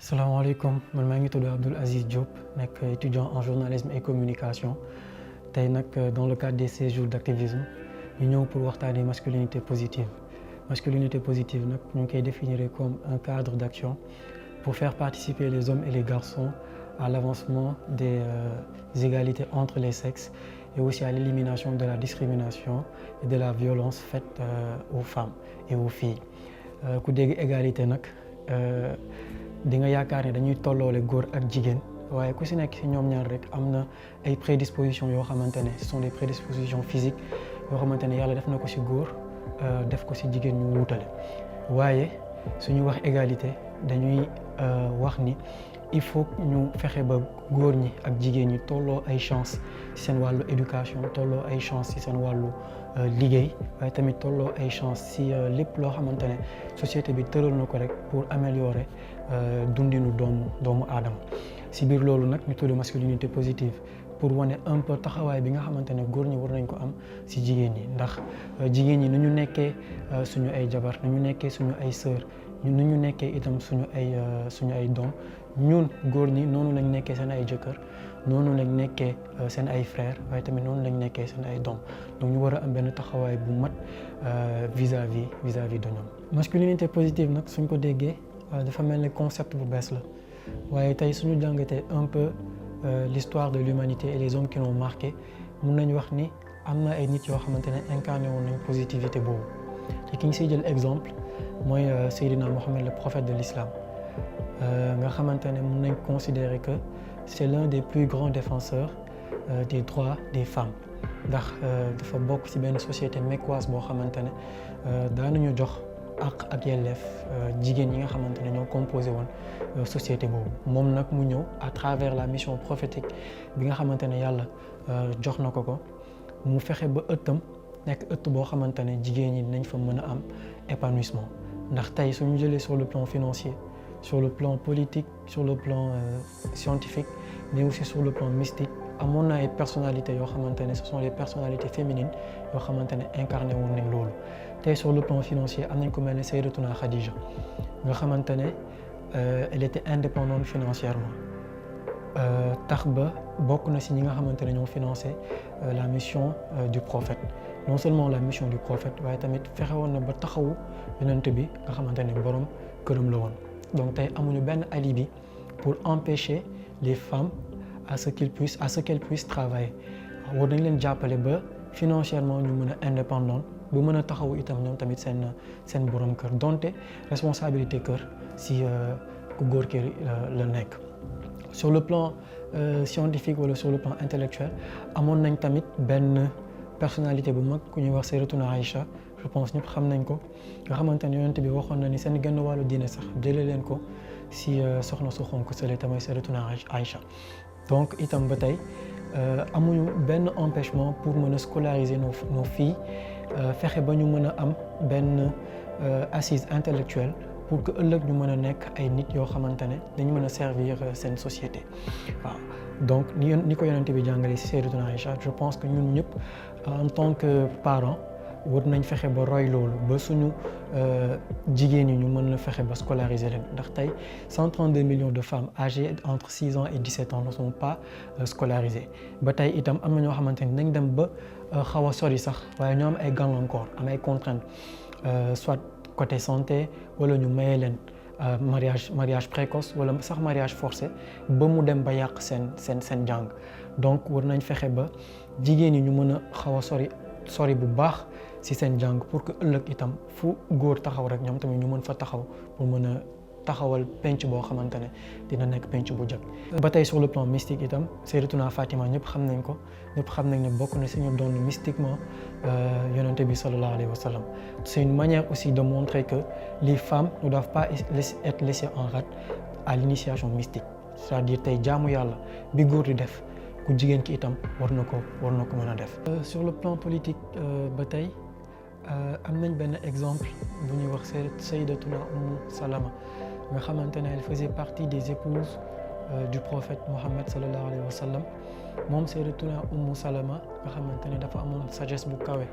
salaamaaleykum man maa ngi tudd Abdoul Aziz Diop nekk étudiant en journalisme et communication tey nag dans le cadre des 16 jours d'activisme ñu ñëw pour waxtaanee masculinité positive. Masculinité positive nag ñu ngi koy définir comme un cadre d'action pour faire participer les hommes et les garçons à l'avancement des égalités entre les sexes et aussi à l'élimination de la discrimination et de la violence faite aux femmes et aux filles. Ku dégg égalité nag di nga yaakaar ne dañuy tolloole góor ak jigéen waaye ku si nekk si ñoom ñaar rek am na ay prédispositions yoo xamante ne ce sont des prédispositions physiques yoo xamante ne yàlla def na ko si góor def ko si jigéen ñu wuutale waaye suñu wax égalité dañuy wax ni il faut ñu fexe ba góor ñi ak jigéen ñi tolloo ay chance ci seen wàllu éducation tolloo ay chance ci seen wàllu liggéey waaye tamit tolloo ay chance ci lépp loo xamante ne société bi tëral na ko rek pour améliorer dundinu doomu aadama ci biir loolu nag ñu tudd masculinité positive pour wane un peu taxawaay bi nga xamante ne góor ñi war nañ ko am ci jigéen ñi ndax jigéen ñi nu ñu nekkee suñu ay jabar nu ñu nekkee suñu ay sœur nu ñu nekkee itam suñu ay doom ñun góor ñi noonu lañ nekkee seen ay jëkkër noonu lañ nekkee seen ay frères waaye tamit noonu lañ nekkee seen ay doom donc ñu war a am benn taxawaay bu mat vis-à-vis de ñoom. masculinité positive nag suñ ko déggee dafa mel ni concept bu bees la waaye tey suñu jàngatee un peu l'histoire de l'humanité et les hommes qui l'ont marqué mun nañ wax ni am na ay nit yoo xamante ne incarné woon nañ positivité boobu te ki ñu siy jël exemple mooy Seydina Mohamed le prophète de l'islam nga xamante ne mun nañ considérer que c'est l'un des plus grands défenseurs des droits des femmes ndax dafa bokk ci benn société mecquoise boo xamante ne daanuñu jox ak yelleef jigéen ñi nga xamante ne ñoo composé woon société boobu moom nag mu ñëw à travers la mission prophétique bi nga xamante ne yàlla jox na ko mu fexe ba ëttam nekk ëtt boo xamante ne jigéen ñi nañ fa mën a am épanouissement ndax tey suñu jëlee sur le plan financier sur le plan politique sur le plan scientifique mais aussi sur le plan mystique amoon na ay personnalités yoo xamante ne ce sont les personnalités féminines yoo xamante ne incarné woon nañ loolu tey sur le plan financier am nañ ko mel ne Sayyidatuna Khadija nga xamante ne elle était indépendante financièrement tax ba bokk na ci ñi nga xamante ne ñoo financé la mission du prophète non seulement la mission du prophète waaye tamit fexe woon na ba taxawu yonent bi nga xamante ne borom këram la woon donc tey amuñu benn alibi pour empêcher les femmes à ce qu'elles puissent travailler war nañ leen jàppale ba financièrement ñu mën a indépendant bu mën a taxawu itam ñoom tamit seen borom kër donte responsabilité kër si ku góor ki la nekk. sur le plan scientifique wala sur le plan intellectuel amoon nañ tamit benn personnalité bu mag ku ñuy wax Sayyidatuna Aïcha je pense ñëpp xam nañ ko nga xamante ne yonent bi waxoon na ni seen genn wàllu diine sax jëlee leen ko si soxna su xonk sële tamit Sayyidatuna Aïcha donc itam ba tey amuñu benn empêchement pour mën a scolariser nos filles fexe ba ñu mën a am benn assise intellectuelle pour que ëllëg ñu mën a nekk ay nit yoo xamante ne dañu mën a servir seen société waaw donc ni ko yonent bi jàngale ci Sayyidatuna Aïcha je pense que ñun ñëpp en tant que parents war nañ fexe ba roy loolu ba suñu jigéen ñi ñu mën na fexe ba scolariser leen ndax tey 132 millions de femmes âgées entre 6 ans et 17 ans ne sont pas scolarisées ba tey itam am na ñoo xamante ni nañ dem ba xaw a sori sax waaye ñoo am ay gàllankoor am ay contraintes soit côté santé wala ñu maye leen mariage précoce wala sax mariage forcé ba mu dem ba yàq seen jàng donc war nañ fexe ba jigéen ñi ñu mën a xaw a sori bu baax ci seen jàng pour que ëllëg itam fu góor taxaw rek ñoom tamit ñu mën fa taxaw pour mën a taxawal penc boo xamante ne dina nekk penc bu jag. ba tey sur le plan mystique itam Sayyidatuna Fatima ñëpp xam nañ ko ñëpp xam nañ ne bokk na ci ñu doon mystiquement yonent bi sallallahu alayhi wa sallam. C'est une manière aussi de montrer que les femmes ne doivent pas être laissées en rade à l'initiation mystique c'est-à-dire tey jaamu yàlla bi góor di def ku jigéen ki itam war na ko mën a def. sur le plan politique ba tey am nañ benn exemple bu ñuy wax Sayyidatuna Salama nga xamante ne elle faisait partie des épouses du prophète Mohammed sallallahu alayhi wa sallam moom Sayyidatuna Salama nga xamante ne dafa amoon sagesse bu kawe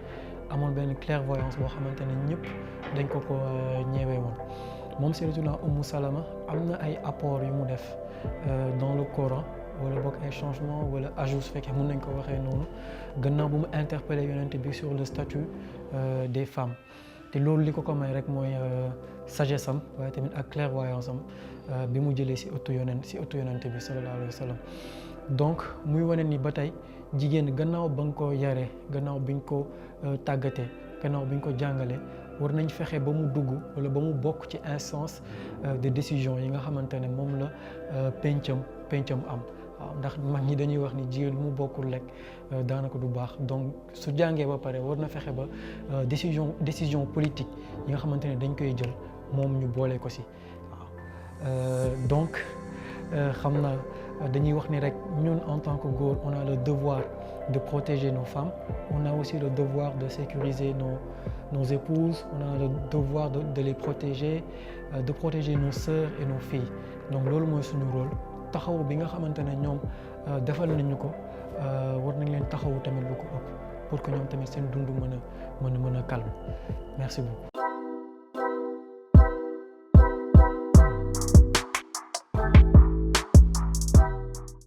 amoon benn clairvoyance boo xamante ne ñëpp dañ ko ñeewee woon moom Sayyidatuna Umm Salama am na ay apports yu mu def dans le Coran wala boog ay changements wala ajout su fekkee mën nañ ko waxee noonu gannaaw bu mu interpellé yonent bi sur le statut des femmes te loolu li ko may rek mooy sagesse am waaye tamit ak clairvoyance am bi mu jëlee si ëttu yonent bi sallallahu alayhi wa sallam. Donc muy wane ni ba tey jigéen gannaaw ba nga ko yaree gannaaw bi nga ko tàggatee gannaaw bi nga ko jàngalee war nañ fexe ba mu dugg wala ba mu bokk ci instance de décision yi nga xamante ne moom la pencam am. waaw ndax mag ñi dañuy wax ni jigéen lu mu bokkul rek daanaka du baax donc su jàngee ba pare war na fexe ba décision politique yi nga xamante ne dañ koy jël moom ñu boole ko si waaw donc xam naa dañuy wax ni rek ñun en tant que góor on a le devoir de protéger nos femmes on a aussi le devoir de sécuriser nos épouses on a le devoir de les protéger nos sœurs et nos filles donc loolu mooy suñu rôle. taxaw bi nga xamante ne ñoom defal nañu ko war nañ leen taxawu tamit lu ko ëpp pour que ñoom tamit seen dund mën a calme merci beaucoup.